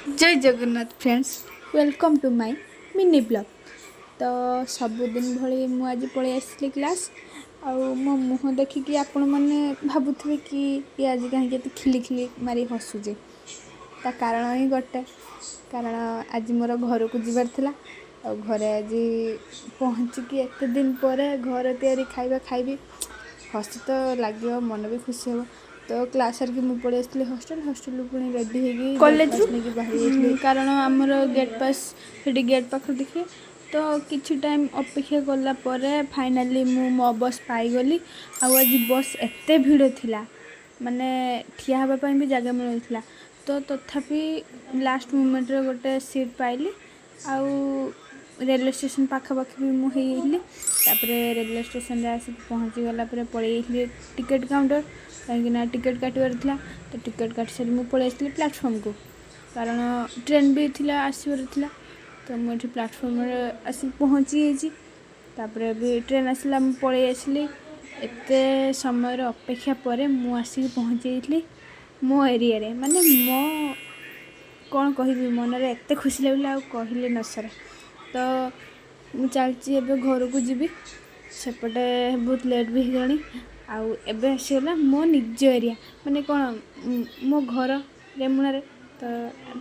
Jay Jagannath friends, welcome to my mini vlog। ତ ସବୁଦିନ ଭଳି ମୁଁ ଆଜି ପଳେଇ ଆସିଥିଲି କ୍ଲାସ୍। ଆଉ ମୋ ମୁହଁ ଦେଖିକି ଆପଣମାନେ ଭାବୁଥିବେ କି ଇଏ ଆଜି କାହିଁକି ଏତେ ଖିଲି ଖିଲି ମାରି ହସୁଛି। ତା କାରଣ ହିଁ ଗୋଟେ, କାରଣ ଆଜି ମୋର ଘରକୁ ଯିବାର ଥିଲା। ଆଉ ଘରେ ଆଜି ପହଞ୍ଚିକି ଏତେ ଦିନ ପରେ ଘର ତିଆରି ଖାଇବା ଖାଇବି, ହସ ତ ଲାଗିବ, ମନ ବି ଖୁସି ହେବ। ତ କ୍ଲାସ୍ ସାରିକି ମୁଁ ପଳେଇ ଆସିଥିଲି ହଷ୍ଟେଲ। ହଷ୍ଟେଲରୁ ପୁଣି ରେଡ଼ି ହେଇକି କଲେଜରୁ ନେଇକି ବାହାରି ଯାଇଥିଲି, କାରଣ ଆମର ଗେଟ୍ ପାସ୍ ସେଠି ଗେଟ୍ ପାଖରେ ଦେଖିବେ। ତ କିଛି ଟାଇମ୍ ଅପେକ୍ଷା କଲା ପରେ ଫାଇନାଲି ମୁଁ ମୋ ବସ୍ ପାଇଗଲି। ଆଉ ଆଜି ବସ୍ ଏତେ ଭିଡ଼ ଥିଲା, ମାନେ ଠିଆ ହେବା ପାଇଁ ବି ଜାଗା ମିଳୁନଥିଲା। ତ ତଥାପି ଲାଷ୍ଟ ମୁମେଣ୍ଟରେ ଗୋଟେ ସିଟ୍ ପାଇଲି ଆଉ ରେଲୱେ ଷ୍ଟେସନ୍ ପାଖାପାଖି ବି ମୁଁ ହେଇଯାଇଥିଲି। ତାପରେ ରେଲୱେ ଷ୍ଟେସନରେ ଆସିକି ପହଞ୍ଚିଗଲା ପରେ ପଳେଇ ଯାଇଥିଲି ଟିକେଟ୍ କାଉଣ୍ଟର, କାହିଁକିନା ଟିକେଟ୍ କାଟିବାର ଥିଲା। ତ ଟିକେଟ୍ କାଟି ସାରି ମୁଁ ପଳେଇ ଆସିଥିଲି ପ୍ଲାଟଫର୍ମକୁ, କାରଣ ଟ୍ରେନ୍ ବି ଥିଲା, ଆସିବାର ଥିଲା। ତ ମୁଁ ଏଠି ପ୍ଲାଟଫର୍ମରେ ଆସିକି ପହଞ୍ଚି ଯାଇଛି। ତାପରେ ବି ଟ୍ରେନ୍ ଆସିଲା, ମୁଁ ପଳେଇ ଆସିଲି। ଏତେ ସମୟର ଅପେକ୍ଷା ପରେ ମୁଁ ଆସିକି ପହଞ୍ଚି ଯାଇଥିଲି ମୋ ଏରିଆରେ। ମାନେ ମୋ କ'ଣ କହିବି, ମନରେ ଏତେ ଖୁସି ଲାଗିଲା ଆଉ କହିଲେ ନ ସରେ। ତ ମୁଁ ଚାଲିଛି, ଏବେ ଘରକୁ ଯିବି। ସେପଟେ ବହୁତ ଲେଟ୍ ବି ହେଇଗଲାଣି। ଆଉ ଏବେ ଆସିଗଲା ମୋ ନିଜ ଏରିଆ, ମାନେ କ'ଣ, ମୋ ଘର ରେମୁଣାରେ ତ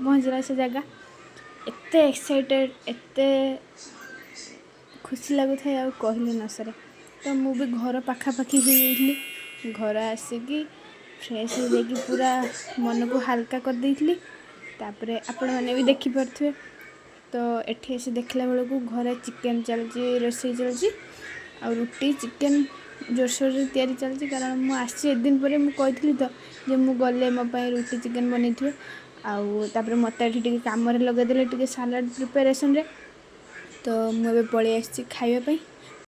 ପହଞ୍ଚିଲା ସେ ଜାଗା। ଏତେ ଏକ୍ସାଇଟେଡ଼, ଏତେ ଖୁସି ଲାଗୁଥାଏ ଆଉ କହିଲେ ନ ସରେ। ତ ମୁଁ ବି ଘର ପାଖାପାଖି ହେଇଯାଇଥିଲି। ଘର ଆସିକି ଫ୍ରେଶ୍ ହେଇଯାଇକି ପୁରା ମନକୁ ହାଲକା କରିଦେଇଥିଲି। ତାପରେ ଆପଣମାନେ ବି ଦେଖିପାରୁଥିବେ। ତ ଏଠି ଆସି ଦେଖିଲା ବେଳକୁ ଘରେ ଚିକେନ୍ ଚାଲିଛି, ରୋଷେଇ ଚାଲିଛି ଆଉ ରୁଟି ଚିକେନ୍ ଜୋରସୋରରେ ତିଆରି ଚାଲିଛି, କାରଣ ମୁଁ ଆସିଛି ଏତେ ଦିନ ପରେ। ମୁଁ କହିଥିଲି ତ ଯେ ମୁଁ ଗଲେ ମୋ ପାଇଁ ରୁଟି ଚିକେନ୍ ବନେଇଥିବେ। ଆଉ ତାପରେ ମୋତେ ଏଠି ଟିକେ କାମରେ ଲଗେଇଦେଲେ, ଟିକେ ସାଲାଡ଼ ପ୍ରିପାରେସନ୍ରେ। ତ ମୁଁ ଏବେ ପଳେଇ ଆସିଛି ଖାଇବା ପାଇଁ।